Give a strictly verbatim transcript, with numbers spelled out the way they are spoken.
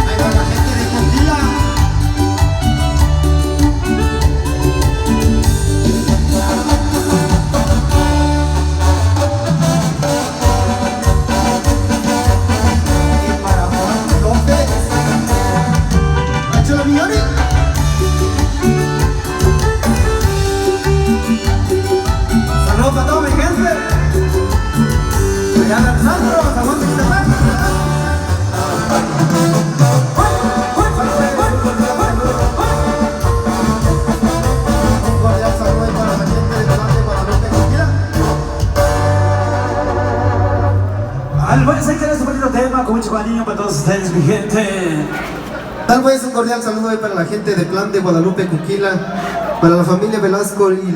Ahí va la gente de Cotila. Y para Juan López. Pancho Mignoni. Saludos para toda mi gente. Allá en Alejandro, San Juan Ixtapán. Un cordial saludo ahí para la gente de Clan de Guadalupe, Cotila. Al buen sacar su bonito tema con mucho cariño para todos ustedes, mi gente. Tal vez un cordial saludo ahí para la gente de Clan de Guadalupe, Cuquila, para la familia Velasco y